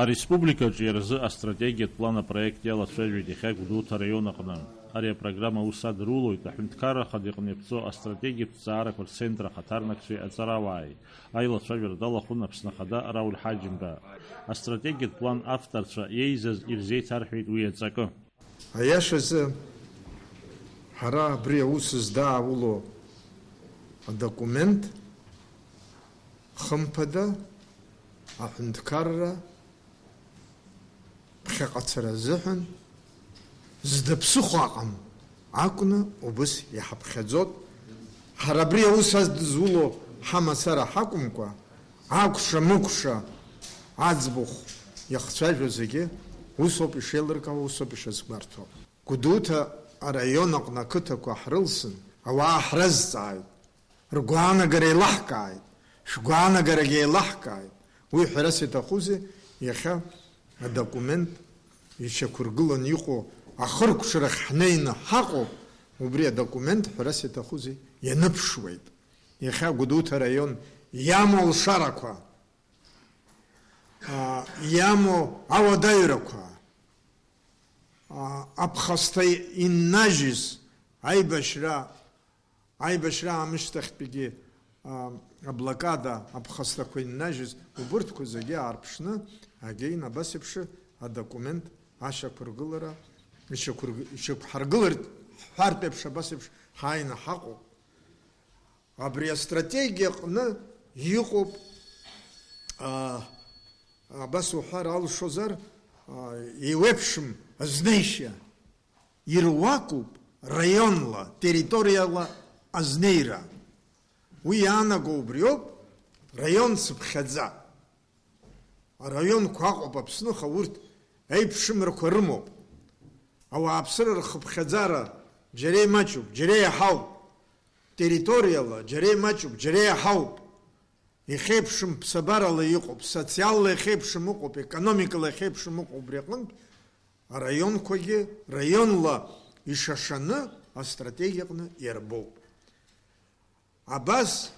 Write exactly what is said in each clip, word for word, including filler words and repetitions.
Ареспубликаҿы иара рзы астратегиатә план апроект иалацәажәеит иахьа Гәдоуҭа араион аҟны. Ари апрограмма аус адырулоит аҳәынҭқарра ахада иҟны иаԥҵоу астратегиатә ҭҵаарақәа рцентр ахаҭарнакцәеи аҵарауааи. Аилацәажәара далахәын Аԥсны Ахада Рауль Ҳаџьымба. Астратегиатә план авторцәа иеизаз ирзеиҭарҳәеит уи аҵакы. Аиашазы, ҳара абри аус здаауло адокумент, хымԥада, аҳәынҭқарра ԥхьаҟацара азыҳәан зда ԥсыхәа аҟам акәны убыс иҳаԥхьаӡот. Ҳара абри аус адызуло ҳамацара ҳакәымкәа, акәша-мыкәша аӡбахә иахцәажәо зегьы усоуп ишеилыркаауа, усоуп ишазгәарҭо. Гәдоуҭа араион аҟны ақыҭақәа ҳрылсын, ауаа ҳрызҵааит, ргәаанагара еилаҳкааит, шәгәаанагарагьы еилаҳкааит. Уи ҳәарас иаҭахузеи, иахьа адокумент ишьақәыргыланы иҟоу ахыркәшарахь ҳнеины ҳаҟоуп, убри адокумент ҳәарас иаҭахузеи, ианыԥшуеит. Иахьа Гәдоуҭа араион иамоу алшарақәа, а, иамоу ауадаҩрақәа, а, аԥхасҭа иннажьыз аибашьра, аибашьра аамышьҭахьтәигьы, а, аблокада аԥхасҭақәа иннажьыз, убырҭқәа зегьы аарԥшны, again, абас еиԥш адокумент ашьақәыргылара, ишьақәырг-, ишьақәҳаргыларц ҳҳәартә еиԥш, абас еиԥш ҳааины ҳаҟоуп. Абри астратегиа аҟны иҟоуп, а, абас уҳәар алшозар, а, еиуеиԥшым азнеишьа. Ируакуп раионла, территориала азнеира. Уи иаанаго убриоуп, раион цыԥхьаӡа. Араионқәа аҟоуп Аԥсныха, урҭ еиԥшымрақәа рымоуп. Ауааԥсыра рхыԥхьаӡара џьара имаҷуп, џьара иаҳауп. Территориала џьара имаҷуп, џьара иаҳауп. Ихеиԥшым ԥсабарала иҟоуп, социалла ихеиԥшым ыҟоуп, економикала ихеиԥшым ыҟоуп, убри аҟынтә араионқәагьы раионла ишашаны астратегиаҟны иарбоуп. Абас,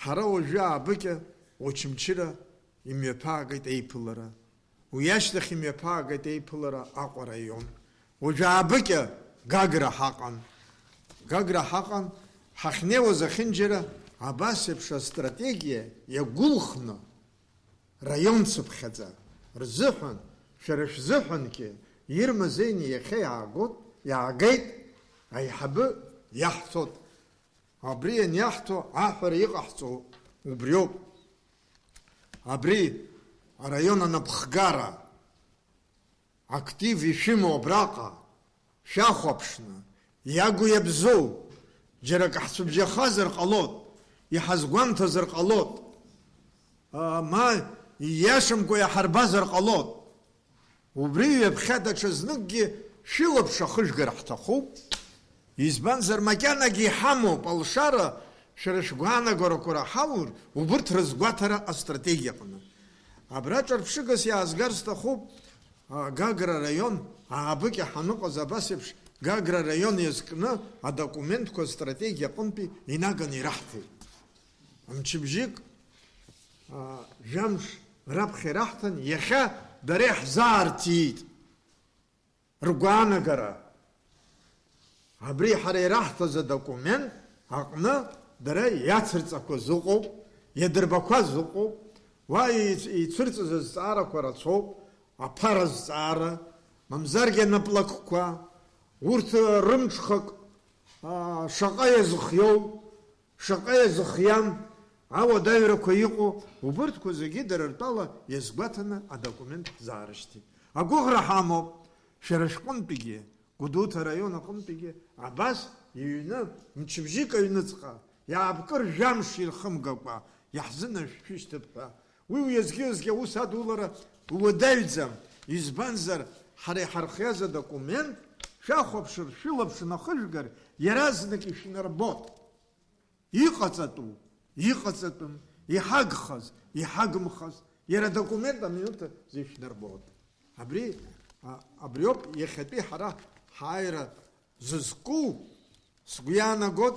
ҳара уажәы аабыкьа Очамчыра имҩаԥаагеит еиԥылара, уи ашьҭахь имҩаԥаагеит еиԥылара Аҟәа араион. Уажәы аабыкьа Гагра ҳаҟан. Гагра ҳаҟан, ҳахьнеиуаз ахьынџьара абас еиԥш астратегиа иагәылхны, раион цыԥхьаӡа рзыҳәан, шәара шәзыҳәангьы ирмазеины иахьа иаагот, иаагеит, аиҳабы иаҳҭот. Абри ианиаҳҭо аҳәара иҟаҳҵо убриоуп. Абри араион анапхгара актив ишәымоу абраҟа шәахәаԥшны, иагу иабзоу, џьара акы ҳцәыбжьахазар ҟалот, иҳазгәамҭазар ҟалот, а, ма ииашамкәа иаҳарбазар ҟалот. Убри ҩаԥхьа даҽазныкгьы шәылаԥш ахыжәгар ҳҭахуп, избанзар, макьанагьы иҳамоуп алшара, шәара шәгәаанагарақәа раҳаур, убырҭ рызгәаҭара астратегиаҟны. Абра ҿырԥшыгас иаазгар сҭахуп, а, Гагра араион, аабыкьа ҳаныҟаз абас еиԥш, Гагра араион иазкны адокументқәа астратегиа аҟынтәи инаганы ираҳҭеит. Мчыбжьык, а, жәамш раԥхьа ираҳҭан, иахьа дара иаҳзаарҭиит ргәаанагара. Абри ҳара ираҳҭаз адокумент аҟны дара иацырҵақәаз ыҟоуп, иадырбақәаз ыҟоуп, уа еиц-, еицырҵыз азҵаарақәа рацәоуп, аԥара азҵаара, мамзаргьы анаплакқәа, урҭ рымҽхак, а, шаҟа иазыхиоу, шаҟа иазыхиам ауадаҩрақәа иҟоу, убырҭқәа зегьы дара ртәала иазгәаҭаны адокумент ҳзаарышьҭит. Агәыӷра ҳамоуп, шәара шәҟынтәигьы, Гәдоуҭа араион аҟынтәигьы, абас иҩны, мчыбжьык аҩныҵҟа, иаапкыр жәамш ирхымгакәа, иаҳзынашәшәышьҭып ҳәа. Уи уеизгьы-еизгьы аус адулара уадаҩӡам, избанзар, ҳара иҳархиаз адокумент, шәахәаԥшыр, шәылаԥш нахыжәгар, иаразнак ишәнарбот. Иҟаҵатәу, иҟаҵатәым, иҳагхаз, иҳагымхаз, иара адокумент аминуҭ азы ишәнарбот. Абри, а, абриоуп иахьатәи ҳара ҳааира зызку, сгәы иаанагот,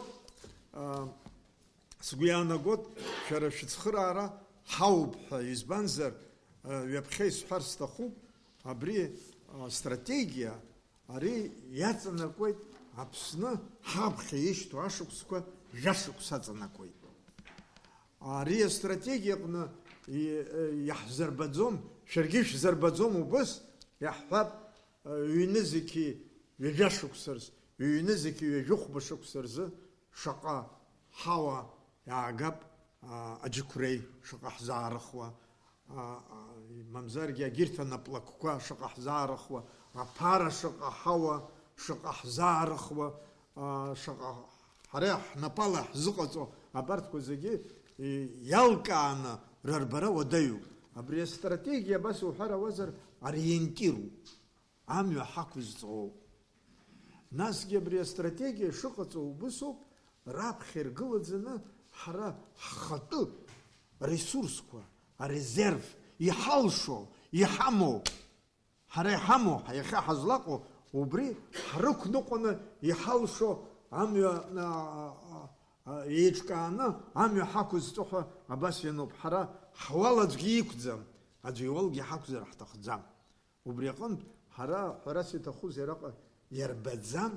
а, сгәы иаанагот, шәара шәыцхыраара ҳауп ҳәа, избанзар, Ҩаԥхьа исҳәар сҭахуп, абри астратегиа ари иаҵанакуеит Аԥсны ҳаԥхьа ишьҭоу ашықәсқәа жәашықәс аҵанакуеит. Ари астратегиа аҟны и-, иаҳзырбаӡом, шәаргьы шәзырбаӡом убыс, иаҳҳәап, ҩны зқьи ҩажәа шықәса рзы, ҩны зқьи ҩажәихәба шықәса рзы шаҟа ҳауа иаагап, а, аџьықәреи шаҟа ҳзаарыхуа, а, а, мамзаргьы агьырҭ анаплакқәа шаҟа ҳзаарыхуа, аԥара шаҟа ҳауа шаҟа ҳзаарыхуа, а, шаҟа ҳара ҳнапала ҳзыҟаҵо абарҭқәа зегьы, и, иалкааны рырбара уадаҩуп. Абри астратегиа, абас уҳәар ауазар, ориентируп. Амҩа ҳақәызҵооуп. Насгьы абри астратегиа шыҟаҵоу убысоуп, раԥхьа иргылаӡаны ҳара ҳхатәы ресурсқәа, арезерв, иҳалшо, иҳамоу, ҳара иҳамоу, иахьа ҳазлаҟоу, убри ҳрықәныҟәаны иҳалшо амҩа, а, а, а, еиҿкааны амҩа ҳақәызҵо ҳәа абас иануп. Ҳара ҳуал аӡәгьы иқәӡам, аӡәы иуалгьы ҳақәзар ҳҭахӡам. Убри аҟынтә, ҳара, ҳәарас иҭахузеи араҟа иарбаӡам,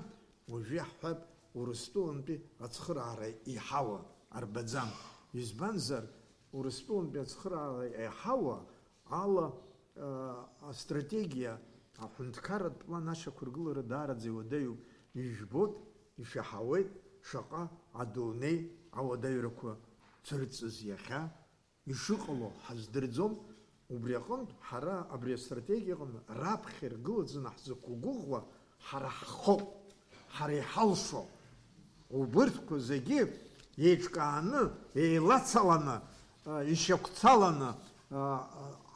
уажәы иаҳҳәап, Урыстәылантәи ацхыраара иҳауа арбаӡам. Избанзар, Урыстәылантәи ацхыраара иҳауа ала, а, астратегиа, аҳәынҭқарратә план ашьақәыргылара даараӡа иуадаҩуп. Ижәбоит, ишәаҳауеит, шаҟа адунеи ауадаҩрақәа цәырҵыз иахьа, ишыҟало ҳаздырӡом, убри аҟынтә ҳара абри астратегиа аҟны раԥхьа иргылаӡаны ҳзықәгәыӷуа ҳара ҳхоуп, ҳара иҳалшо. Убырҭқәа зегьы еиҿкааны, еилацаланы, а, ишьақәцаланы, а,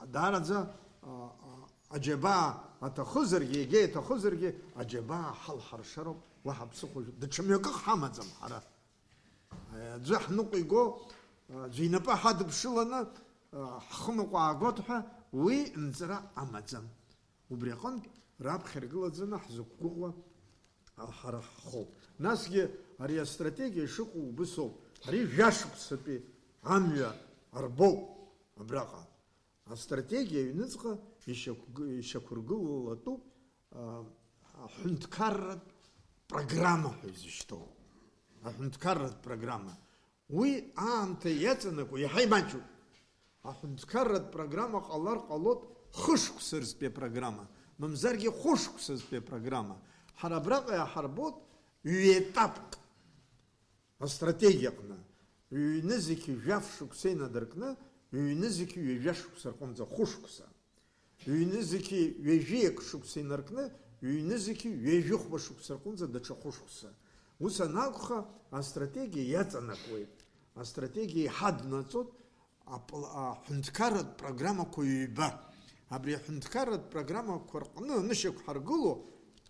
а, даараӡа, а, а, аџьабаа аҭахызаргьы, егьа иҭахызаргьы, аџьабаа ҳалҳаршароуп, уаҳа ԥсыхәа даҽа мҩакы ҳамаӡам ҳара. Аӡәы ҳныҟәиго, аӡәы инапы ҳадыԥшыланы, ҳхы ныҟәаагоит ҳәа уи нҵра амаӡам. Убри аҟынтә раԥхьа иргылаӡаны ҳзықәгәыӷуа ҳара ҳхоуп. Насгьы ари астратегиа ишыҟоу убыс ауп. Ари жәашықәсатәи амҩа арбоуп абраҟа. Астратегиа аҩныҵҟа ишьақәгы-, ишьақәыргылалатәуп, а, аҳәынҭқарратә программа ҳәа изышьҭоу. Аҳәынҭқарратә программа. Уи аамҭа иаҵанакуа иаҳа имаҷуп. Аҳәынҭқарратә программа ҟалар ҟалоит хышықәса рзтәи апрограмма, мамзаргьы хәышықәса рзтәи апрограмма. Ҳара абраҟа иаҳарбоит ҩ-етапк. Астратегиаҟны, ҩнызқьи жәаф шықәса инадыркны, ҩнызқьи ҩажәа шықәса рҟынӡа хәышықәса, ҩнызқьи ҩажәи акы шықәса инаркны, ҩнызқьи ҩажәи хәба шықәса рҟынӡа даҽа хәышықәса. Ус анакәха, астратегиа иаҵанакуеит. Астратегиа иҳаднаҵоит апл-, аҳәынҭқарратә программақәа ҩба. Абри аҳәынҭқарратә программақәа рҟны анышьақәҳаргыло,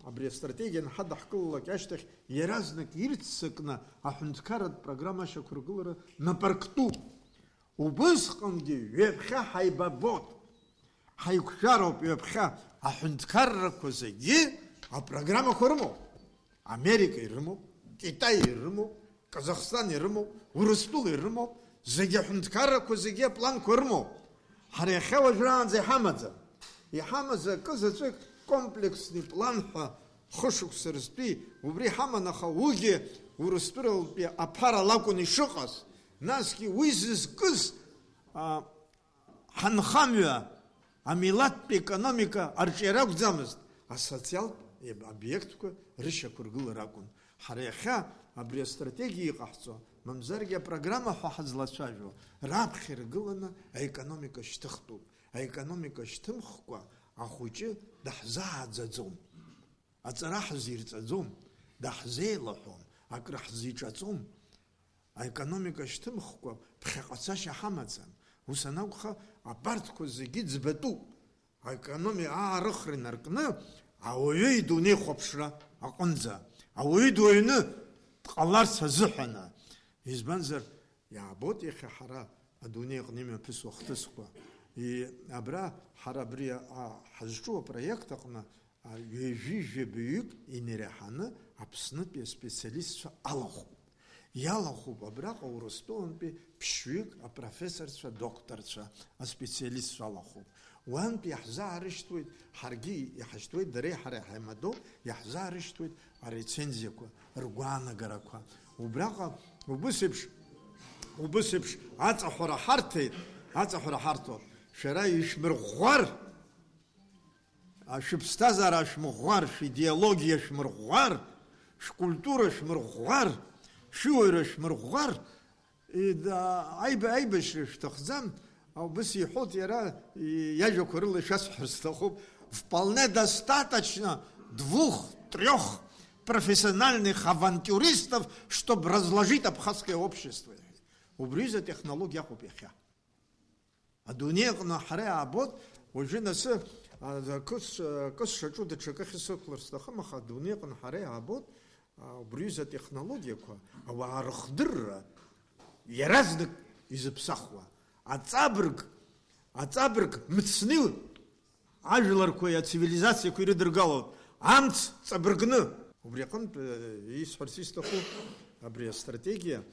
абри астратегиа анҳадаҳкылалак ашьҭахь, иаразнак ирццакны аҳәынҭқарратә программа ашьақәыргылара напы арктәуп. Убысҟангьы ҩаԥхьа ҳаибабот, ҳаиқәшәароуп ҩаԥхьа аҳәынҭқаррақәа зегьы апрограммақәа рымоуп. Америка ирымоуп, Китай ирымоуп, Казахстан ирымоуп, Урыстәыла ирымоуп, зегьы аҳәынҭқаррақәа зегьы апланқәа рымоуп. Ҳара иахьа уажәраанӡа иҳамаӡам. Иҳамаз акы заҵәык комплексный план ҳәа хышықәса рзтәи убри ҳаман, аха уигьы Урыстәылатәи аԥара лакәын ишыҟаз. Насгьы уи зызкыз, а, ҳанхамҩа, амилаҭтә економика арҿиара акәӡамызт, асоциалтә обиектқәа рышьақәыргылара акәын. Ҳара иахьа абри астратегиа иҟаҳҵо, мамзаргьы апрограмма ҳәа ҳазлацәажәо, раԥхьа иргыланы аекономика шьҭыхтәуп. Аекономика шьҭымхкәа ахәыҷы даҳзааӡаӡом. Аҵара ҳзирҵаӡом, даҳзеилаҳәом, акры ҳзиҿаҵом. Аекономика шьҭымхкәа ԥхьаҟа цашьа ҳамаӡам. Ус анакәха, абарҭқәа зегьы ӡбатәуп. Аекономика аарыхра инаркны, ауаҩы идунеихәаԥшра аҟынӡа, ауаҩы дуаҩны дҟаларц азыҳәаны. Избанзар, иаабоит иахьа ҳара адунеи аҟны имҩаԥысуа ахҭысқәа. И-, абра ҳара абри, а, ҳазҿу апроект аҟны, а, ҩажәи жәабаҩык инеиҳаны Аԥснытәи аспециалистцәа алахәуп. Иалахәуп абраҟа Урыстәылантәи ԥшьҩык апрофессорцәа, адокторцәа, аспециалистцәа алахәуп. Уантәи иаҳзаарышьҭуеит, ҳаргьы иҳашьҭуеит, дареи ҳареи ҳаимадоуп, иаҳзаарышьҭуеит арецензиақәа, ргәаанагарақәа. Убраҟа убыс еиԥш, убыс еиԥш аҵаҳәара ҳарҭеит, аҵаҳәара ҳарҭоит. Шәара ишәмырӷәӷәар, а, шәыԥсҭазаара шәмыӷәӷәар, шәидеологиа шәмырӷәӷәар, шәкультура шәмырӷәӷәар, шәыуаҩра шәмырӷәӷәар, и, да, аиба-, аибашьра шәҭахӡам, а, убыс иҳәоит иара, и, иажәақәа рыла ишәасҳәар сҭахуп, вполне достаточно двух-трёх профессиональных авантюристов, чтобы разложить абхазское общество. Убри изы атехнологиа акәуп иахьа. Адунеи аҟны ҳара иаабоит, уажәы насы, а, кыс, кыс шаҿу даҽакы ахьысықәлар сҭахым, аха адунеи аҟны ҳара иаабоит, а, убри изы атехнологиақәа, ауаа рыхдырра иаразнак изыԥсахуа, аҵабырг, аҵабырг мыцны ажәларқәеи ацивилизациақәеи ирыдыргалоит, амц ҵабыргны. Убри аҟынтә, э, исҳәарц исҭаху, абри астратегиа,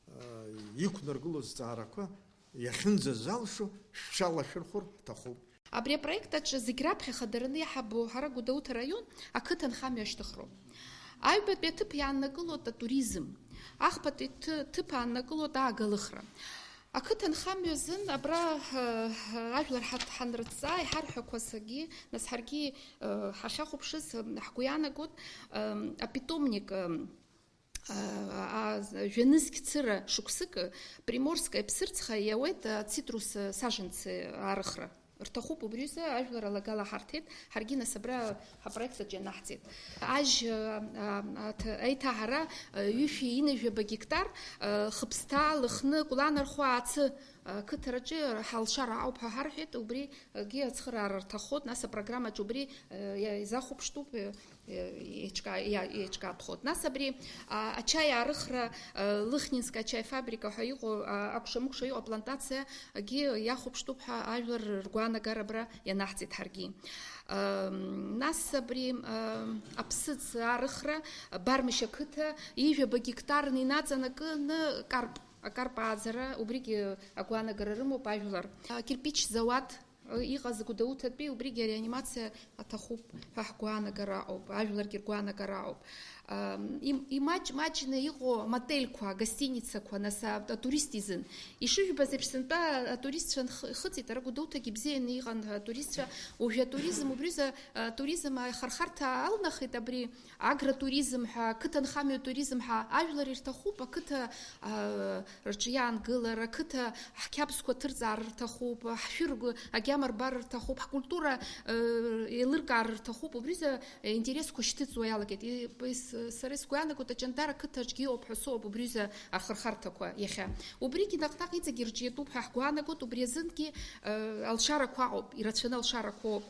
э, иқәнаргыло зҵаарақәа иахьынӡазалшо шәалашәырхәыр ҳҭахуп. Абри апроект аҿы зегь раԥхьа хадараны иаҳабо ҳара Гәдоуҭа араион ақыҭанхамҩа ашьҭыхроуп. Аҩбатәи аҭыԥ иааннакылоит атуризм, ахԥатәи ҭы-, ҭыԥ ааннакылоит аагалыхра. Ақыҭанхамҩа азын абра, э, ажәлар ҳаҭ-, ҳанрыцҵаа, иҳарҳәақәаз ҳаргьы, нас ҳаргьы, э, ҳахьахәаԥшыз, э, ҳгәы иаанагоит, э, апитомник, э, а, а, жәанызқь цыра шықәсык, Приморская ԥсырӡха иауеит, а, цитрус, а, саженцы аарыхра. Рҭахуп убри азы, ажәлар алагала ҳарҭеит, ҳаргьы нас абра ҳапроект аҿы ианаҳҵеит. Ажь, а, а, аҭ-, аиҭаҳара, а, ҩышәи ҩынҩажәаба гектар, а, Хыԥсҭа, Лыхны, Кәланархәы, Аацы, а, қыҭараҿы ҳалшара ауп ҳәа ҳарҳәеит, убри Акгьы ацхыраара рҭаххоит, нас апрограммаҿы убри, э, иа-, изахәаԥштәуп, э, э, еиҿка-, иа-, еиҿкаатәхоит. Нас абри, а, ачаи аарыхра, э, Лыхнинская чай фабрика ҳәа иҟоу, а, акәша-мыкәша иҟоу аплантациагьы иахәаԥштәуп ҳәа ажәлар ргәаанагара абра ианаҳҵеит ҳаргьы. Ам, нас абри, ам, аԥсыӡ аарыхра, Бармышь ақыҭа, ҩажәаба гектарны инаҵанакны карп, акарп ааӡара, убригьы агәаанагара рымоуп ажәлар. А, кирпич зауад, Иҟаз Гәдоуҭатәи убригьы ареанимациа аҭахуп ҳәа ҳгәаанагара ыҟоуп, ажәларгьы ргәаанагара ыҟоуп. Ам, им-, имаҷ-маҷны иҟоу мотельқәа, гостиницақәа, нас а-, атурист изын. Ишыжәбаз еиԥш, сынтәа атуристцәа нх-, ихыҵит, ара Гәдоуҭагьы бзианы иҟан атуристцәа. Уажәы атуризм, убри азы атуризм ахырхарҭа алнахит абри. Агротуризм ҳәа, ақыҭанхамҩа туризм ҳәа ажәлар ирҭахуп, ақыҭа, а, рҿы иаангылар, ақыҭа ҳқьабзқәа ҭырҵаар рҭахуп, ҳшәыргәы агьама рбар рҭахуп, ҳкультура, э, еилыркаар рҭахуп, убри азы интересқәа шьҭыҵуа иалагеит. И-, ис-, сара исгәаанагоит, Аҷандар ақыҭаҿгьы ыҟоуп ҳәа сыҟоуп убри азы ахырхарҭақәа иахьа. Убригьы наҟ-наҟ иҵегь ирҿиатәуп ҳәа ҳгәаанагоит, убри азынгьы, э, алшарақәа ыҟоуп, ирацәаны алшарақәа ыҟоуп.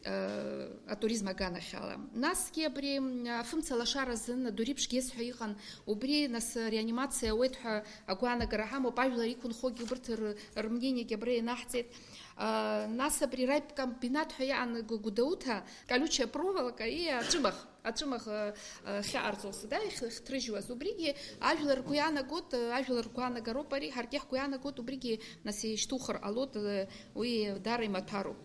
Э, атуризм аганахьала. Насгьы абри, м, афымца лашара азын Дуриԥш ГЕС ҳәа иҟан, убри нас реанимациа ауеит ҳәа агәаанагара ҳамоуп, ажәлар иқәынхогьы убырҭ р-, рмнениагьы абра ианаҳҵеит. А, нас абри раип комбинат ҳәа иҟан Гу-, Гәдоуҭа, колючая проволока, и аҵәымӷ, аҵәымӷ, э, э, хьаҟарҵоз, да, ихь-, ихҭрыжьуаз. Убригьы ажәлар ргәы иаанагоит, э, ажәлар ргәаанагароуп ари, ҳаргьы ҳгәы иаанагоит, убригьы нас ишьҭухыр ҟалоит, э, уи даара имаҭәароуп.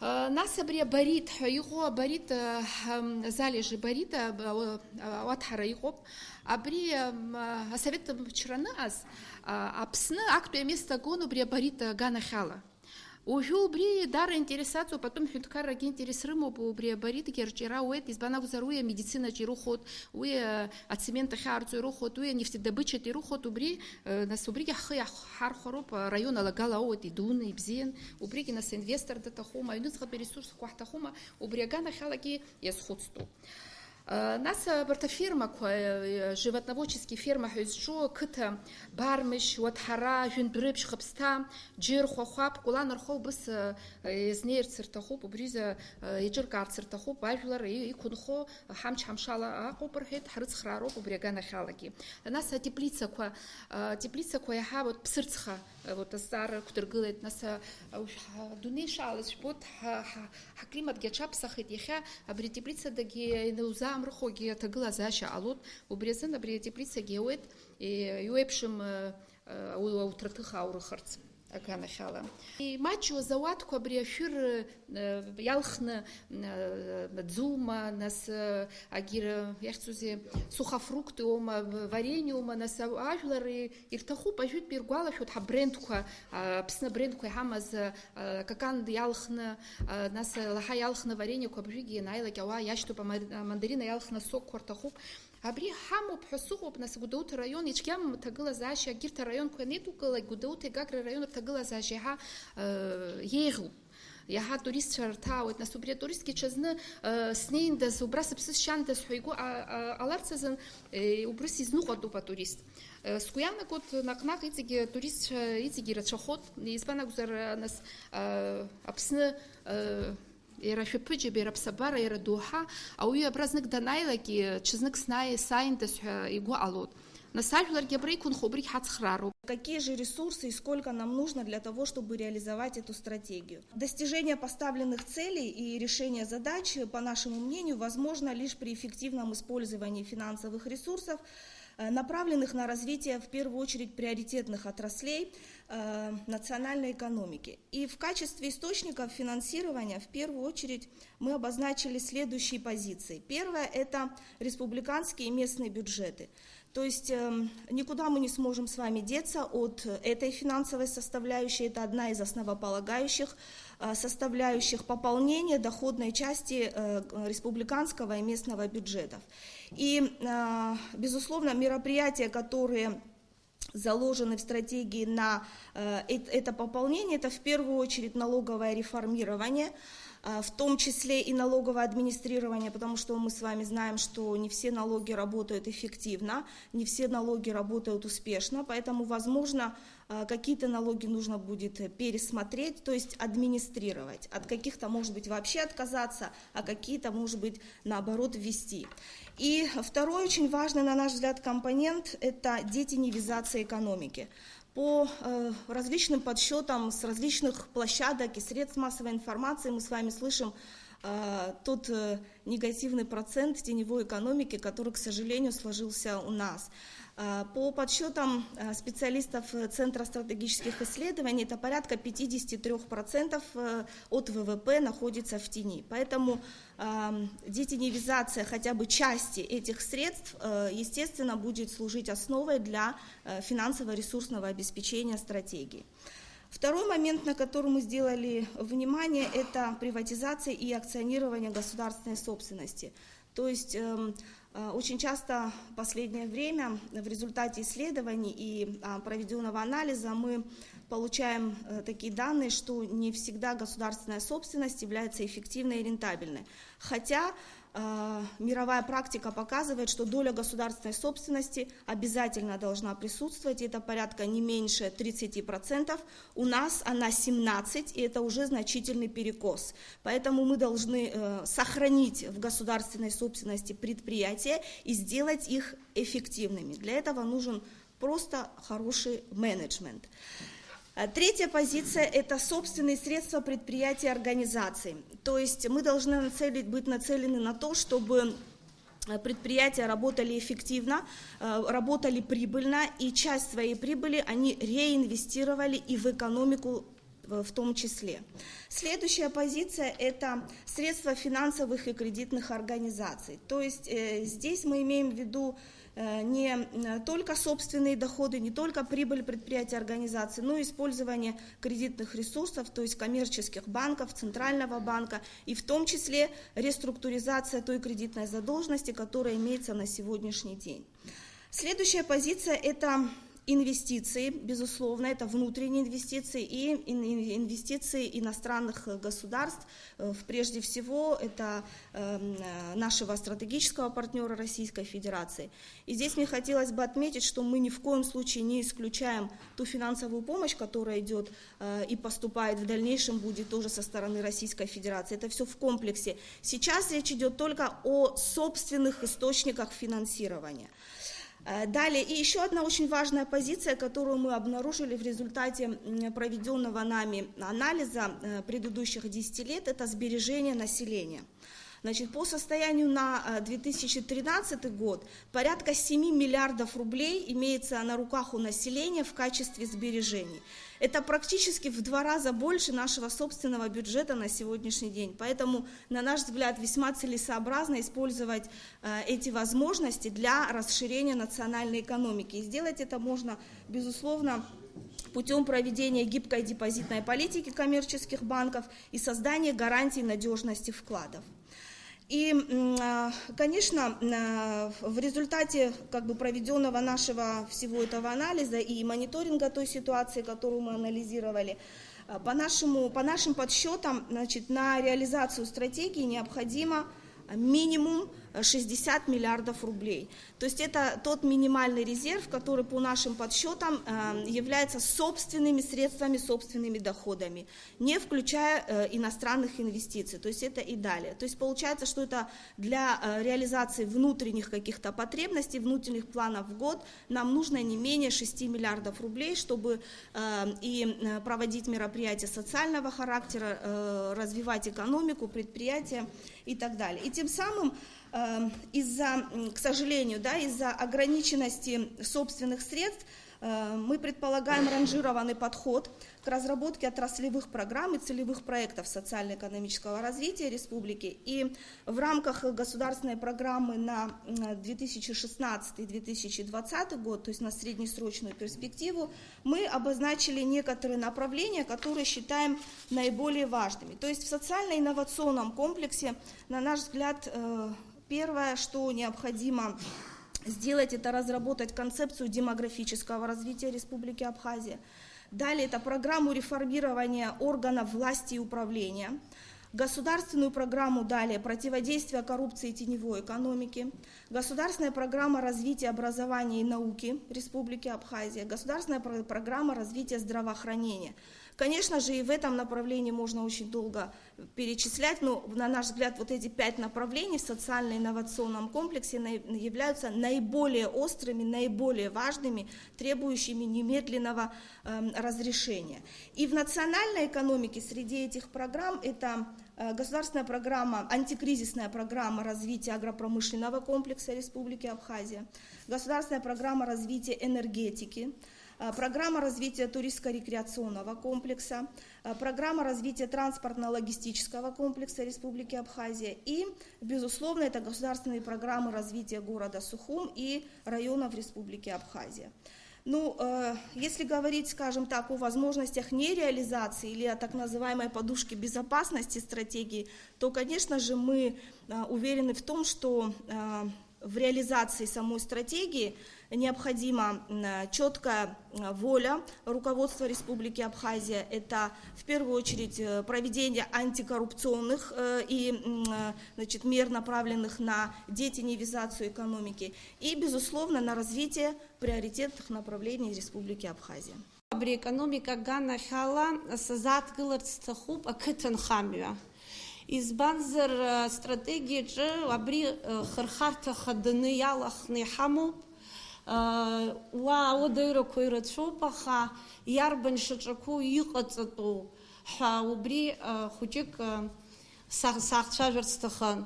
Нас абри абарит ҳәа иҟоу, абарит, ҳм, залежи барит, аб-, ауа-, ауаҭәҳара иҟоуп. Абри, ам, асовет мчра аныҟаз, а, Аԥсны актәи амест агон убри абарит аганахьала. Уажәы убри даара интересаҵоуп, атәым ҳәынҭқаррагьы интерес рымоуп, убри абаритгьы арҿиара ауеит, избан акәзар, уи амедицинаҿ ирыхәоит, уи, а, ацемент ахьаарҵо ирыхәоит, уи анефтедобычаҿ ирыхәоит, убри Э, нас убригьы ҳхы иаҳ-, ҳархәароуп, араион алагала ауеит, идуны, ибзиан, убригьы нас инвестор даҭахума, аҩныҵҟатәи ресурсқәа ҳҭахума, убри аганахьалагьы иазхәыцтәуп. Э, нас абарҭ афермақәа, э, животноводческий ферма ҳәа изҿу ақыҭа Бармышь, Уаҭҳара, Жәындәрыԥшь, Хыԥсҭа, Џьырхәа, Хәаԥ, Кәланархәа убыс, э, иазнеирц рҭахуп, убри изы, э, еиҿыркаарц рҭахуп, ажәлар и-, иқәынхо ҳамч-ҳамшала аҟоуп рҳәеит, ҳрыцхраароуп убри аганахьалагьы. Нас атеплицақәа, атеплицақәа иаҳа вот ԥсырӡха, вот азҵаара рықәдыргылеит. Нас, а, уажә ҳа-, адунеи шаалаз жәбоит, ҳа-, ҳа-, ҳаклиматгьы аҽаԥсахит, иахьа абри атеплицадагьы ианауза-, Амрыхуагьы аҭагылазаашьа ҟалоит, убри азын абри атеплицагьы иауеит, иуеиԥшым ауҭраҭых аурыхырц аганахьала. Имаҷу азауадқәа абри ашәыр иалхны, ӡума, нас агьира иахьӡузеи, сухофрукты оума, варениума, нас ажәлар ирҭахуп, ажәытәтәи иргәалашәоит ҳабрендқәа, Аԥсны абрендқәа иҳамаз, Какан иалхны, нас Лаҳа иалхны варениақәа абжәыгьы ианааилак ауаа иашьҭоуп, амандарина иалхны асокқәа рҭахуп. Абри ҳамоуп ҳәа сыҟоуп, нас Гәдоуҭа раион ицәгьам ҭагылазаашьа, егьырҭ араионқәа ианеидукылак, Гәдоуҭеи Гагра раион рҭагылазаашьа еиҳа еиӷьуп. Иаҳа атуристцәа рҭаауеит, нас убри атуристгьы ҽазны снеиндаз, убра сыԥсы сшьандаз ҳәа игәы ҟаларц азын, убрыс изныҟәатәуп атурист. Сгәы иаанагоит, наҟ-наҟ иҵегьы атуристцәа иҵегьы ирацәахоит, избан акәзар, нас Аԥсны Иара шәаԥыџьаԥ, иара аԥсабара, иара доуҳа, ауаҩы абра знык данааилак, ҽазнык снааи-, сааиндаз ҳәа игәы ҟалоит. Нас ажәларгьы абра иқәынхо убригь ҳацхраароуп. Какие же ресурсы и сколько нам нужно для того, чтобы реализовать эту стратегию? Достижение поставленных целей и решение задач, по нашему мнению, возможно лишь при эффективном использовании финансовых ресурсов, э, направленных на развитие, в первую очередь, приоритетных отраслей, э, национальной экономики. И в качестве источников финансирования в первую очередь мы обозначили следующие позиции. Первое — это республиканские и местные бюджеты. То есть, эм, никуда мы не сможем с вами деться от этой финансовой составляющей. Это одна из основополагающих, э, составляющих пополнения доходной части, э, республиканского и местного бюджетов. И, э, безусловно, мероприятия, которые заложены в стратегии на, э, эт-, это пополнение, это в первую очередь налоговое реформирование, э, в том числе и налоговое администрирование, потому что мы с вами знаем, что не все налоги работают эффективно, не все налоги работают успешно, поэтому, возможно, э, какие-то налоги нужно будет пересмотреть, то есть администрировать, от каких-то, может быть, вообще отказаться, а какие-то, может быть, наоборот, ввести. И второй очень важный, на наш взгляд, компонент — это детинизация экономики. По, э, различным подсчетам с различных площадок и средств массовой информации мы с вами слышим, э, тот, э, негативный процент теневой экономики, который, к сожалению, сложился у нас. Э, по подсчетам, э, специалистов, э, Центра стратегических исследований, это порядка пятьдесят три процентов, э, от В В П находится в тени. Поэтому, эм, детинизация хотя бы части этих средств, э, естественно, будет служить основой для, э, финансово-ресурсного обеспечения стратегии. Второй момент, на который мы сделали внимание, это приватизация и акционирование государственной собственности. То есть, эм, э, очень часто в последнее время в результате исследований и, а, проведённого анализа мы получаем, э, такие данные, что не всегда государственная собственность является эффективной и рентабельной. Хотя, э, мировая практика показывает, что доля государственной собственности обязательно должна присутствовать, и это порядка не меньше тридцати процентов. У нас она семнадцать, и это уже значительный перекос. Поэтому мы должны, э, сохранить в государственной собственности предприятия и сделать их эффективными. Для этого нужен просто хороший менеджмент. Э, третья позиция — это собственные средства предприятий и организаций. То есть мы должны нацелить, быть нацелены на то, чтобы, э, предприятия работали эффективно, э, работали прибыльно, и часть своей прибыли они реинвестировали и в экономику в том числе. Следующая позиция — это средства финансовых и кредитных организаций. То есть, э, здесь мы имеем в виду, э, не, м, только собственные доходы, не только прибыль предприятия, организации, но и использование кредитных ресурсов, то есть коммерческих банков, Центрального банка, и в том числе реструктуризация той кредитной задолженности, которая имеется на сегодняшний день. Следующая позиция — это инвестиции, безусловно, это внутренние инвестиции и ин-, ин-, инвестиции иностранных, э, государств. Э, в-, прежде всего, это, эм, э, нашего стратегического партнёра Российской Федерации. И здесь мне хотелось бы отметить, что мы ни в коем случае не исключаем ту финансовую помощь, которая идёт, э, и поступает в дальнейшем, будет тоже со стороны Российской Федерации. Это всё в комплексе. Сейчас речь идёт только о собственных источниках финансирования. Э, далее, и ещё одна очень важная позиция, которую мы обнаружили в результате, м, проведённого нами анализа, э, предыдущих десяти лет, это сбережения населения. Значит, по состоянию на э, две тысячи тринадцатый год порядка семи миллиардов рублей имеется на руках у населения в качестве сбережений. Это практически в два раза больше нашего собственного бюджета на сегодняшний день. Поэтому, на наш взгляд, весьма целесообразно использовать э, эти возможности для расширения национальной экономики. И сделать это можно, безусловно, путем проведения гибкой депозитной политики коммерческих банков и создания гарантий надежности вкладов. И, м, а, конечно, а, в результате как бы проведенного нашего всего этого анализа и мониторинга той ситуации, которую мы анализировали, а, по нашему, по нашим подсчетам, значит, на реализацию стратегии необходимо а, минимум э, шестьдесят миллиардов рублей. То есть это тот минимальный резерв, который по нашим подсчетам э, является собственными средствами, собственными доходами, не включая э, иностранных инвестиций. То есть это и далее. То есть получается, что это для э, реализации внутренних каких-то потребностей, внутренних планов в год нам нужно не менее шести миллиардов рублей, чтобы э, и э, проводить мероприятия социального характера, э, развивать экономику, предприятия и так далее. И тем самым э, из-за, м, к сожалению, да, из-за ограниченности собственных средств э, мы предполагаем ранжированный подход к разработке отраслевых программ и целевых проектов социально-экономического развития республики. И в рамках государственной программы на м, две тысячи шестнадцатый — две тысячи двадцатый год, то есть на среднесрочную перспективу, мы обозначили некоторые направления, которые считаем наиболее важными. То есть в социально-инновационном комплексе, на наш взгляд, э, первое, что необходимо сделать, это разработать концепцию демографического развития Республики Абхазия. Далее это программу реформирования органов власти и управления, государственную программу далее противодействия коррупции и теневой экономики, государственная программа развития образования и науки Республики Абхазия, государственная про- программа развития здравоохранения. Конечно же, и в этом направлении можно очень долго перечислять, но, на наш взгляд, вот эти пять направлений в социально-инновационном комплексе наи- являются наиболее острыми, наиболее важными, требующими немедленного эм, разрешения. И в национальной экономике среди этих программ это э, государственная программа, антикризисная программа развития агропромышленного комплекса Республики Абхазия, государственная программа развития энергетики, э, программа развития туристско-рекреационного комплекса, э, программа развития транспортно-логистического комплекса Республики Абхазия и, безусловно, это государственные программы развития города Сухум и районов Республики Абхазия. Ну, э, если говорить, скажем так, о возможностях нереализации или о так называемой подушке безопасности стратегии, то, конечно же, мы э, уверены в том, что э, в реализации самой стратегии необходима четкая воля руководства Республики Абхазия. Это в первую очередь э, проведение антикоррупционных э, и м, э, значит, мер, направленных на детинизацию экономики и, безусловно, на развитие приоритетных направлений Республики Абхазия. Абри аекономика аганахьала сазааҭгыларц сҭахуп ақыҭанхамҩа. Избанзар, астратегиаҿы абри хырхарҭа хаданы иалахны иҳамоуп. Уа ауадаҩрақәа ирацәоуп, аха иарбан шьаҿақәоу иҟаҵатәу ҳәа убри хәыҷык са-, саахцәажәарц сҭахын.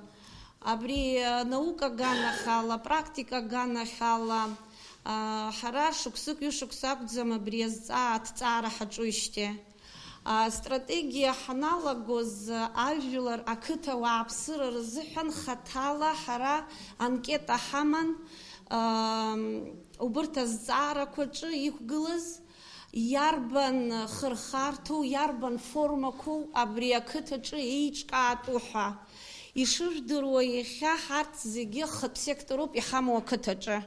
Абри анаука аганахьала, апрактика аганахьала, а, ҳара шықәсык, ҩышықәса акәӡам абри азҵаа аҭҵаара ҳаҿуижьҭеи. Астратегиа ҳаналагоз, ажәлар, ақыҭа уааԥсыра рзыҳәан хаҭала ҳара анкета ҳаман, ам, убырҭ азҵаарақәа рҿы иқәгылаз, иарбан хырхарҭоу, иарбан формақәоу абри ақыҭаҿы еиҿкаатәу ҳәа. Ишыжәдыруа, иахьа ҳарҭ зегьы ахатә сектороуп иҳамоу ақыҭаҿы.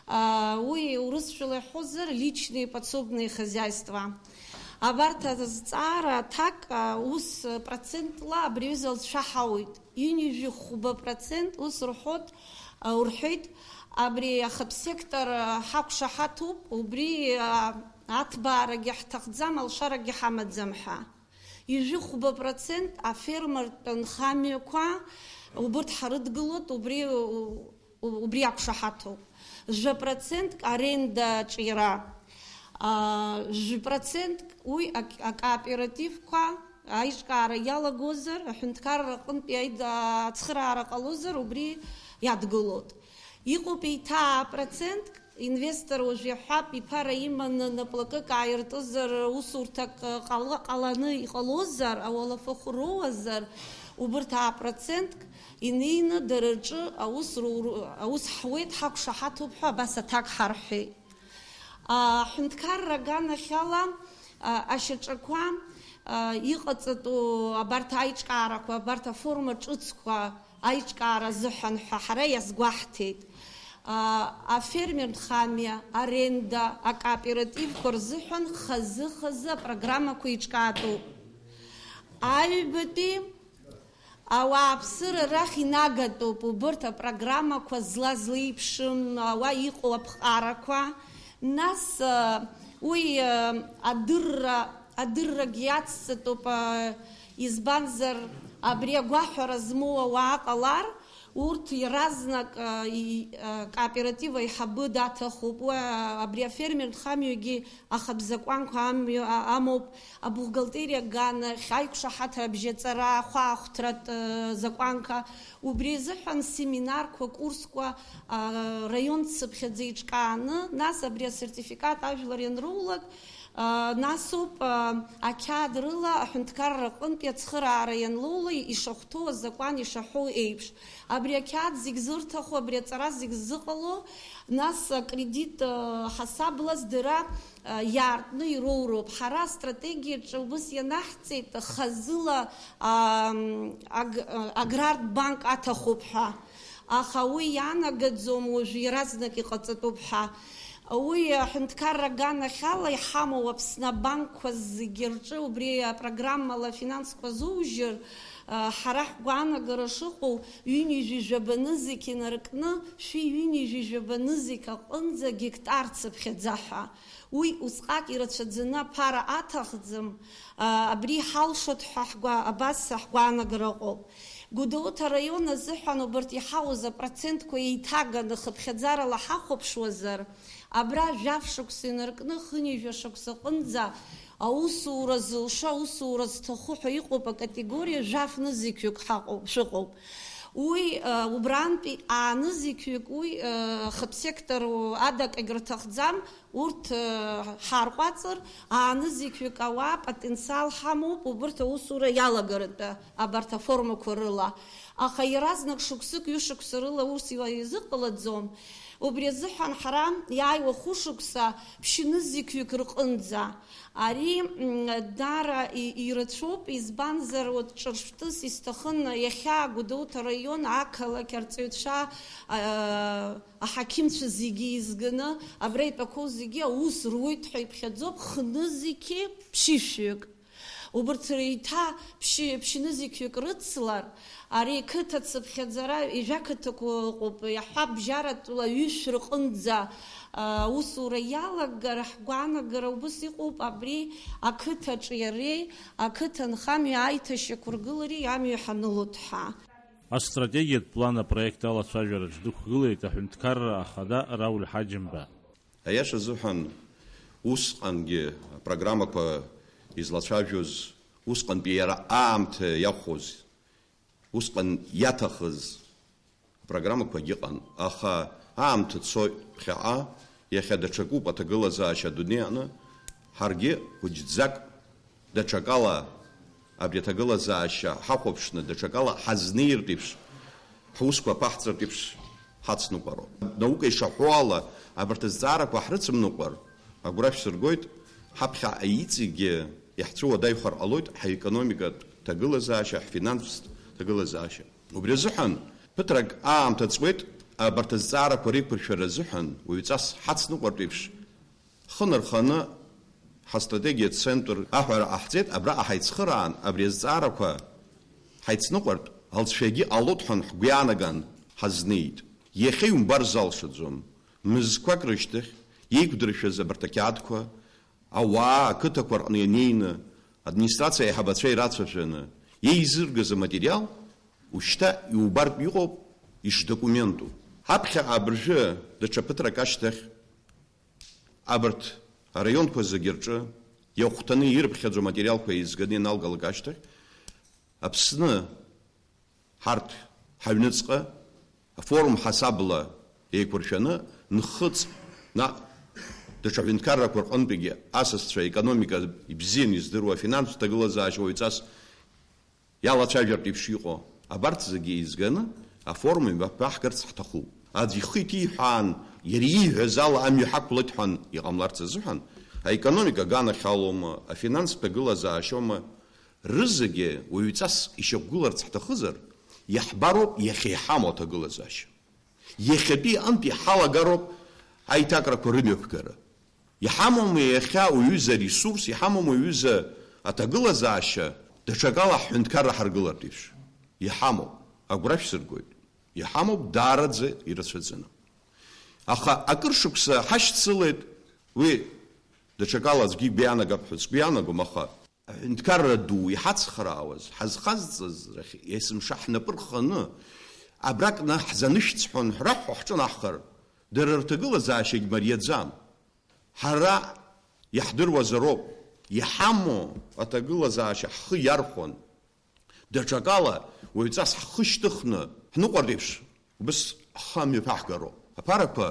А, уи урысшәала иҳәозар, личные подсобные хозяйства. Абарҭ азҵаара аҭак, а, ус процентла абри аҩыза лцәа ҳауит. Ҩынҩажәи хәба процент ус рҳәот, а, урҳәеит, абри ахатә сектор, а, ҳақәшаҳаҭуп, убри, а, аҭбаарагьы ҳҭахӡам, алшарагьы ҳамаӡам ҳәа. Ҩажәи хәба процент афермертә нхамҩақәа убырҭ ҳарыдгылоит, убри, у-, убри ақәшаҳаҭуп. Жәа процентк арендаҿ иара, а, жәа процентк уи ак-, акооперативқәа, Аиҿкаара иалагозар, аҳәынҭқарра аҟынтәи аид-, ацхыраара ҟалозар, убри иадгылоит. Иҟоуп еиҭа процентк, инвестор уажә иаҳәап, иԥара иманы наплакык ааиртызар, усурҭак ҟала-, ҟаланы иҟалозар, ауалафахә роуазар, убырҭ аапроцентк инеины дара рҿы аус ру-, аус ҳуеит, ҳақәшаҳаҭуп ҳәа абас аҭак ҳарҳәеит. Аҳәынҭқарра аганахьала, а, ашьаҿақәа, а, иҟаҵатәу абарҭ аиҿкаарақәа, абарҭ аформа ҿыцқәа аиҿкаара азыҳәан ҳәа ҳара иазгәаҳҭеит. А, афермер нхамҩа, аренда, акооперативқәа рзыҳәан хазы-хазы апрограммақәа еиҿкаатәуп. Аҩбатәи Ауааԥсыра рахь инагатәуп убырҭ апрограммақәа зла-злеиԥшым, ауа иҟоу аԥҟарақәа. Нас, э, уи, э, адырра, адыррагьы иацҵатәуп, э, избанзар, абри агәаҳәара змоу ауаа ҟалар, урҭ иаразнак, э, и-, э, кооператив аиҳабы даҭахуп. Уи, э, абри афермер нхамҩагьы Аха бзакәанқәа амҩа, а-, амоуп, абухгалтериа аганахь, аиқәшаҳаҭра абжьаҵара, ахәаахәҭратә, э, закәанқәа. Убри азыҳәан семинарқәа, курсқәа, а, раион цыԥхьаӡа еиҿкааны, нас абри асертификат ажәлар ианроулак, а, насоуп, а, ақьаад рыла аҳәынҭқарра аҟынтәи ацхыраара ианлоула ишахәҭоу азакәан ишаҳәоу еиԥш. Абри ақьаад зегь зырҭаху, абри аҵара зегь ззыҟало, нас акредит, э, ҳасабла здара, э, иаартны ироуроуп. Ҳара астратегиаҿы убыс ианаҳҵеит, хазыла, ам, аг-, э, аграртә банк аҭахуп ҳәа. Аха уи иаанагаӡом уажә иаразнак иҟаҵатәуп ҳәа. Уи аҳәынҭқарра аганахьала иҳамоу Аԥсны абанкқәа зегьы рҿы убри апрограммала афинансқәа зужьыр, Ҳара ҳгәаанагара шыҟоу, ҩынҩажәи жәаба нызқь инаркны, шәи ҩынҩажәи жәаба нызқь аҟынӡа гектар цыԥхьаӡа ҳәа. Уи усҟак ирацәаӡаны аԥара аҭахӡам, абри иҳалшоит ҳәа ҳгәа-, абас ҳгәаанагара ыҟоуп. Гәдоуҭа араион азыҳәан убарҭ иҳауз апроцентқәа еиҭаганы хыԥхьаӡарала ҳахәаԥшуазар, Абра жәаф шықәса инаркны, хынҩажәа шықәса аҟынӡа аусура зылшо, аусура зҭаху ҳәа иҟоуп акатегориа жәаф нызқьҩык ҳаҟоуп, шәыҟоуп. Уи, э, убрантәи аанызқьҩык, уи, э, хыԥсеқҭар адагьы рҭахӡам, урҭ, э, ҳарҟәаҵыр, аанызқьҩык ауаа потенциал ҳамоуп, убырҭ аусура иалагаратәы абарҭ аформақәа рыла. Аха иаразнак шықәсык, ҩышықәса рыла ус ила-, изыҟалаӡом. Убри азыҳәан ҳара иааиуа хәышықәса ԥшьнызқьҩык рҟынӡа. Ари, м, даара и-, ирацәоуп, избанзар, урҭ ҿырԥштәыс исҭахын иахьа Гәдоуҭа араион ақалақь арҵаҩцәа, а, аҳақьымцәа зегьы еизганы, абра итәақәоу зегьы аус руеит ҳәа иԥхьаӡоуп, хнызқьи ԥшьышәҩык. Убарҭ реиҭа ԥшьы-, ԥшьнызқьҩык рыцлар, ари қыҭа цыԥхьаӡара, ижәа қыҭақәа ыҟоуп, иаҳҳәап, бжьаратәла ҩышә рҟынӡа, а, аусура иалагар, ҳгәаанагара убыс иҟоуп, абри ақыҭаҿы иареи ақыҭанхамҩа аиҭашьақәыргылареи амҩа ҳанылоит ҳәа. Астратегиатә план апроект алацәажәараҿ дықәгылеит аҳәынҭқарра ахада Рауль Ҳаџьымба. Аиаша азыҳәан, усҟангьы апрограммақәа излацәажәоз, усҟантәи иара аамҭа иахәоз, усҟан иаҭахыз апрограммақәагьы ыҟан, аха аамҭа цоит ԥхьаҟа, иахьа даҽакуп аҭагылазаашьа адунеи аҟны, ҳаргьы хәыҷӡак Даҽакала, абри аҭагылазаашьа ҳахәаԥшны, даҽакала ҳазнеиртә еиԥш, ҳусқәа аԥаҳҵартә еиԥш ҳацныҟәароуп. Наука ишаҳәо ала, абарҭ азҵаарақәа ҳрыцымныҟәар, агәра шәсыргоит, ҳаԥхьаҟа иҵегьы иаҳцәыуадаҩхар ҟалоит ҳаекономикатә ҭагылазаашьа, ҳфинанстә ҭагылазаашьа. Убри азыҳәан, ԥыҭрак аамҭа ҵуеит, абарҭ азҵаарақәа реиқәыршәара азыҳәан, уаҩҵас ҳацныҟәартә еиԥш, Ҳхы нарханы ҳастратегиатә центр аҳәара ҟаҳҵеит, абраҟа ҳаицхыраан, абри азҵаарақәа ҳаицныҟәартә алҵшәагьы ҟалоит ҳәа ҳгәы иаанаган ҳазнеит. Иахьа иумбар залшаӡом. Мызқәак рышьҭахь иеиқәдыршәаз абарҭ ақьаадқәа ауаа ақыҭақәа рҟны ианеины, администрациа аиҳабацәа ирацәажәаны, иеизыргаз аматериал ушьҭа иубартә иҟоуп ишдокументу. Ҳаԥхьаҟа абыржәы даҽа ԥыҭрак ашьҭахь Абарҭ араионқәа зегьы рҿы иахәҭаны ирыԥхьаӡо аматериалқәа еизганы ианалгалак ашьҭахь, Аԥсны ҳарҭ ҳаҩныҵҟа афорум ҳасабла еиқәыршәаны, нхыҵ, наҟ даҽа ҳәынҭқаррақәа рҟынтәигьы асасцәа, аекономика ибзианы издыруа, афинанстә ҭагылазаашьа уаҩҵас иалацәажәартә еиԥш иҟоу, абарҭ зегьы еизганы афорум имҩаԥаҳгарц ҳҭахуп. Аӡә ихы иҭиҳәаан, иара ииҳәаз ала амҩа ҳақәлеит ҳәан иҟамларц азыҳәан, аекономика аганахьалома, афинанстә ҭагылазаашьоума, рызегьы уаҩҵас ишьақәгыларц ҳҭахызар, иаҳбароуп иахьа иҳамоу аҭагылазаашьа. Иахьатәи аҟынтә иҳалагароуп аиҭакрақәа рымҩаԥгара. Иҳамоума иахьа уҩыза аресурс, иҳамоума уҩыза аҭагылазаашьа, даҽакала ҳҳәынҭқарра ҳаргылартә еиԥш? Иҳамоуп, агәра шәсыргоит. Иҳамоуп даараӡа ирацәаӡаны. Аха акыр шықәса ҳашьцылеит, уи даҽакала аӡәгьы игәы иаанагап ҳәа сгәы иаанагом, аха аҳәынҭқарра ду иҳацхраауаз, ҳазхазҵаз рахь есымша ҳнапы рханы, абракны ҳзанышәҵ ҳәа анҳәа ҳҿынаҳхар, дара рҭагылазаашьагь мариаӡам. Ҳара иаҳдыруазароуп, иҳамоу аҭагылазаашьа ҳхы иархәон. Даҽакала, уаҩҵас ҳхы шьҭыхны ҳныҟәартә еиԥш, убыс ҳхы амҩаԥаҳгароуп. Аԥарақәа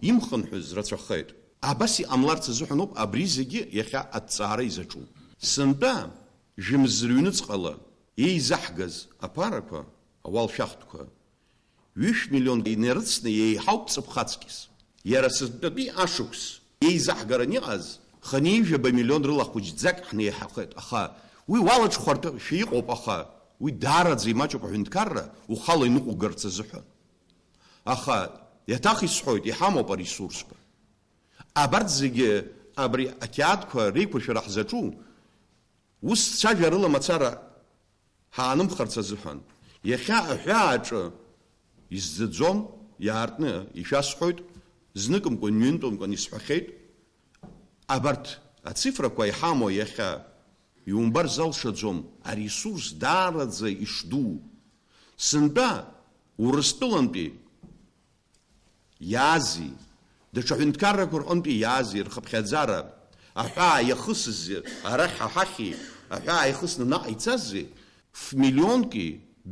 имхынҳәыз рацәахеит. Абас иҟамларц азыҳәаноуп абри зегьы иахьа аҭҵаара изаҿу. Сынтәа, жәымз рыҩныҵҟала еизаҳгаз аԥарақәа, ауалшәахтәқәа, ҩышә миллион инарыцны еиҳауп ҵыԥх аҵкьыс. Иара сынтәатәи ашықәс еизаҳгаран иҟаз хынҩажәаба миллион рыла хәыҷӡак ҳнеиҳахеит, аха уи уалаҽхәартәшәа иҟоуп, аха уи даараӡа имаҷуп аҳәынҭқарра ухала иныҟәугарц азыҳәан. Аха иаҭах исҳәоит, иҳамоуп аресурсқәа. Абарҭ зегьы абри ақьаадқәа реиқәыршәара ҳзаҿу ус цәажәарыла мацара ҳаанымхарц азыҳәан, иахьа аҳәааҿы изӡаӡом, иаартны ишәасҳәоит, зныкымкәан, ҩынтәымкәан исҳәахьеит, абарҭ ацифрақәа иҳамоу иахьа иумбар залшаӡом аресурс даараӡа ишдуу. Сынтәа Урыстәылантәи иаази, даҽа ҳәынҭқаррақәа рҟынтәи иаази рхыԥхьаӡара, аҳәаа иахысызи, арахь аҳахьи, аҳәаа ихысны наҟ ицази, ф-миллионки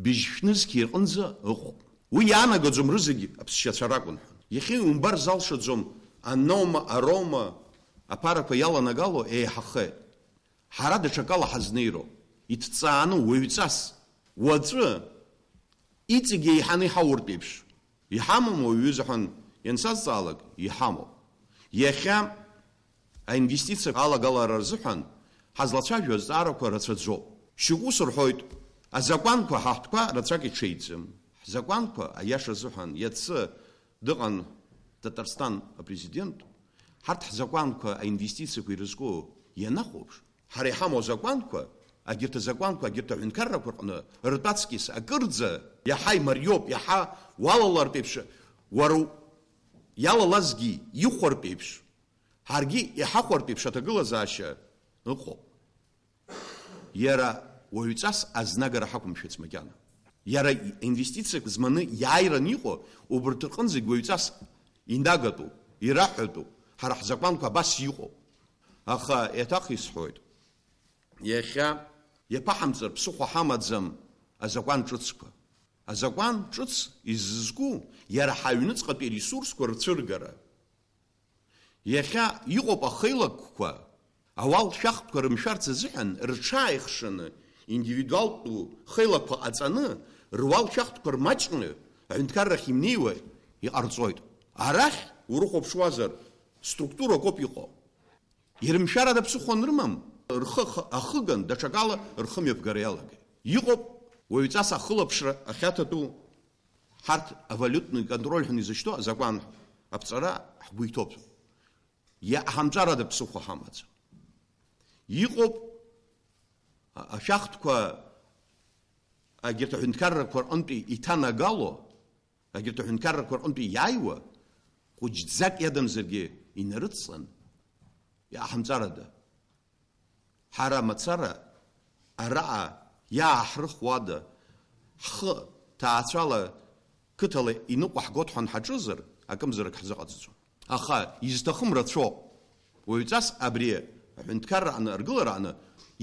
быжьшәнызқьи рҟынӡа ыҟоуп. Уи иаанагаӡом рызегь аԥсшьацәа ракәын ҳәа. Иахьа иумбар залшаӡом, аноума, ароума аԥарақәа иаланагало еиҳахеит. Ҳара даҽакала ҳазнеироуп. Иҭҵааны уаҩҵас, уаҵәы, иҵегь еиҳаны иҳауртә еиԥш. Иҳамам уаҩы изыҳәан иансазҵаалак, иҳамоуп. Иахьа аинвестициақәа алагалара рзыҳәан ҳазлацәажәо азҵаарақәа рацәаӡоуп. Шьоук ус рҳәоит, азакәанқәа ҳа ҳтәқәа рацәак иҽеиӡам. Ҳзакәанқәа, аиаша азыҳәан, иацы дыҟан Татарстан апрезидент, ҳарҭ ҳзакәанқәа аинвестициақәа ирызку ианахәаԥш, ҳара иҳамоу азакәанқәа, агьырҭ азакәанқәа, агьырҭ аҳәынҭқаррақәа рҟны ртәы аҵкьыс акырӡа иаҳа имариоуп, иаҳа уалалартә еиԥш, уара у-, иалалазгьы ихәартә еиԥш, ҳаргьы иҳахәартә еиԥш аҭагылазаашьа ыҟоуп. Иара уаҩҵас азнагара ҳақәымшәац макьана. Иара инвестициак зманы иааиран иҟоу убарҭ рҟынӡагь уаҩҵас инагатәуп, ираҳәатәуп, ҳара ҳзакәанқәа абас иҟоуп. Аха еиҭах исҳәоит, иахьа иаԥаҳамҵар ԥсыхәа ҳамаӡам азакәан ҿыцқәа. Азакәан ҿыц изызку иара ҳаҩныҵҟатәи аресурсқәа рцәыргара. Иахьа иҟоуп ахеилакқәа, ауал шәахтәқәа рымшәарц азыҳәан рҽааихшаны, индивидуалтәу хеилақәа ҟаҵаны, руал шәахтәқәа рмаҷны аҳәынҭқаррахь имнеиуа иҟарҵоит. Арахь урыхәаԥшуазар, структурак ауп иҟоу. Ирымшәарада ԥсыхәа анрымам, рхы ах-, ахыган, даҽакала рхымҩаԥгара иалагеит. Иҟоуп уаҩҵас ахылаԥшра ахьаҭатәу, ҳарҭ авалютный контроль ҳәа изышьҭоу азакәан аԥҵара ҳгәы иҭоуп. Иаҳамҵарада ԥсыхәа ҳамаӡам. Иҟоуп а-, ашәахтәқәа, агьырҭ аҳәынҭқаррақәа рҟынтәи иҭанагало, агьырҭ аҳәынҭқаррақәа рҟынтәи иааиуа, хәыҷӡак иадамзаргьы инарыдҵан, иаҳамҵарада. Ҳара мацара араҟа иааҳрыхуада, ҳхы ҭаацәала, қыҭала иныҟәаҳгоит ҳәа ҳаҿызар, акымзарак ҳзыҟаҵаӡом. Аха изҭахым рацәоуп. Уаҩҵас абри Аҳәынҭқарра аҟны аргылара аҟны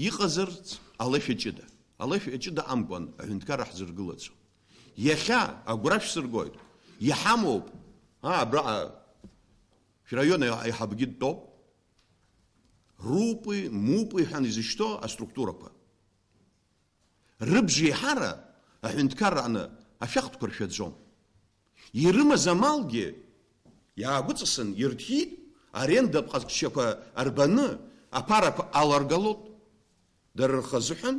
иҟазарц алашәа ҷыда. Алашәа ҷыда амкәан аҳәынҭқарра ҳзыргылаӡом. Иахьа агәра шәсыргоит, иҳамоуп, аа, абраҟа шәраион аиҳабгьы дтәоуп, рупи, мупи ҳәа изышьҭоу аструктурақәа. Рыбжеиҳара аҳәынҭқарра аҟны ашәахтәқәа ршәаӡом. Ирымаз амалгьы иаагәыҵасын, ирҭиит, аренда ҟазшьақәа рбаны аԥарақәа аларгалоит, дара рхазыҳәан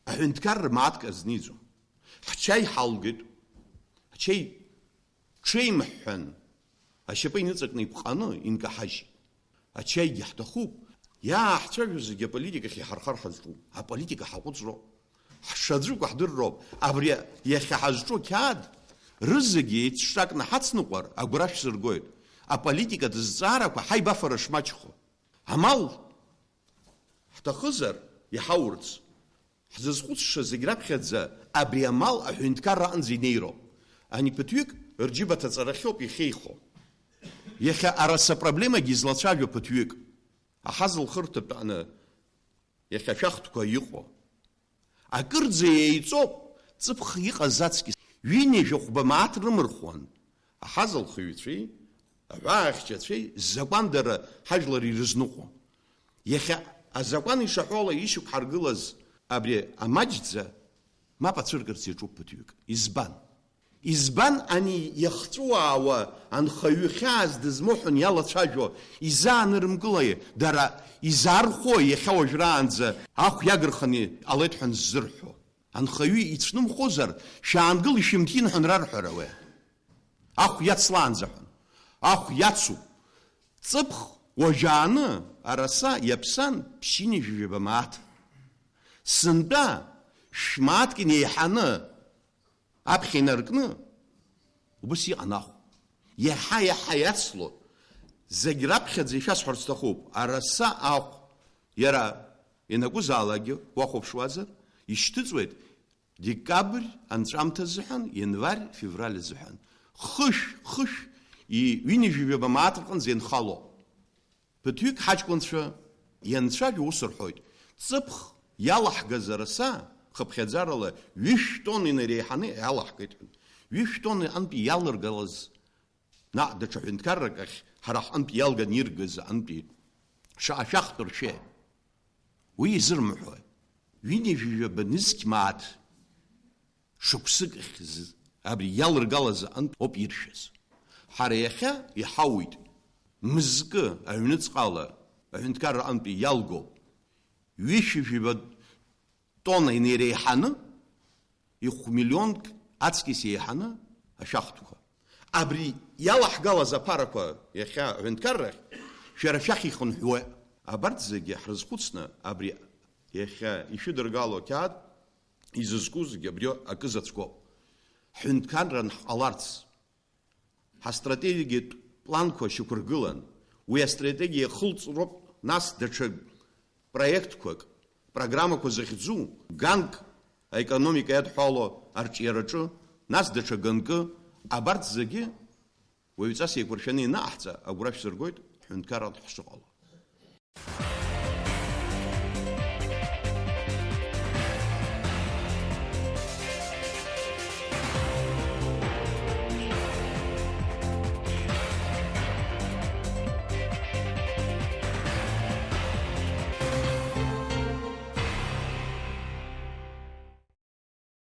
аҳәынҭқарра мааҭк азниӡом. Ҳчаи ҳалгеит, ҳчаи ҽеимҳәҳәан, ашьапы иныҵакны иԥҟаны инкаҳажьит. Ачаигьы ҳҭахуп, иааҳцәажәо зегьы аполитикахь иҳархар ҳазҿуп. Аполитика ҳаҟәыҵроуп. Ҳшаӡәыкәа ҳдырроуп. Абри иахьа ҳазҿу қьаад рызегьы еицҿакны ҳацныҟәар агәра шәсыргоит. Аполитикатә зҵаарақәа ҳаибафара шмаҷхо. Амал ҳҭахызар иҳаурц. Ҳзызхәыцша зегь раԥхьаӡа абри амал аҳәынҭқарра аҟынӡа инеироуп. Ани ԥыҭҩык рџьыба ҭаҵарахьоуп ихеихо. Иахьа араса проблемагьы излацәажәо ԥыҭҩык. Аҳазылхырҭатәаны иахьа ашәахтәқәа иҟоу. Акырӡа еиҵоуп, ҵыԥх иҟаз аҵкьыс ҩынҩажәи хәба мааҭ рымырхуан. Аҳазылхыҩцәеи, аҳәаахьчацәеи закәандара ҳажәлар ирызныҟәон. Иахьа азакәан ишаҳәо ала ишьақәҳаргылаз абри амаҷӡа мап ацәыркырц иаҿуп ԥыҭҩык. Избан? Избан ани иахҵәыуаауа анхаҩы хьаас дызмоуҳәан иалацәажәо, изаанырымкылаи, дара изаархәои иахьа уажәраанӡа ахә иагырханы иҟалеит ҳәа анззырҳәо? Анхаҩы ицәнымхозар, шәаангыл ишәымҭин ҳәа анрарҳәара уи. Ахә иацлаанӡа ҳәа. Ахә иацуп. Ҵыԥх уажәааны араса иаԥсан ԥшьынҩажәи жәаба мааҭ. Сынтәа шә-мааҭк инеиҳаны аԥхьа инаркны, убыс иҟан ахә. Иаҳа-иаҳа иацло, зегь раԥхьаӡа ишәасҳәарц сҭахуп, араса ахә, иара ианакәызаалакгьы, уахәаԥшуазар, ишьҭыҵуеит декабрь анҵәамҭа азыҳәан, ианварь, февраль азыҳәан. Хышә, хышә, и-, ҩынҩажәи жәаба мааҭ рҟынӡа инхало. Ԥыҭҩык ҳаҷкәынцәа ианцәажәо ус рҳәоит, ҵыԥх иалаҳгаз араса, хыԥхьаӡарала, ҩышә тонна инареиҳаны иалаҳгеит ҳәа. Ҩышә тонна антәи иалыргалаз, наҟ даҽа ҳәынҭқаррак ахь ҳара ҳҟынтә иалган иргаз антәи шаҟа шәахтә ршәеи? Уи изырмҳәои? Ҩынҩажәи жәаба нызқь мааҭ шықәсык ахь зы-, абри иалыргалаз аҟынтә ауп иршәыз. Ҳара иахьа иҳауит, мызкы аҩныҵҟала аҳәынҭқарра аҟынтәи иалгоуп ҩышәи жәаба тонна инеиреиҳаны, ихә миллионк аҵкьыс еиҳаны ашәахтәқәа. Абри иалаҳгалаз аԥарақәа иахьа аҳәынҭқаррахь шәара шәахь ихынҳәуеит. Абарҭ зегьы ҳрызхәыцны, абри иахьа ишәыдыргало ақьаад изызку зегьы абри акы заҵәкоуп. Ҳҳәынҭқарран ҳҟаларц, ҳастратегиатә планқәа шьақәыргылан, уи астратегиа иахылҵроуп нас даҽа проектқәак, программақәа захьӡу, ганк аекономика иадҳәало арҿиараҿы, нас даҽа ганкы, абарҭ зегьы уаҩҵас еиқәыршәаны ианаҟаҳҵа, агәра шәсыргоит ҳҳәынҭқарратә ҳшыҟало.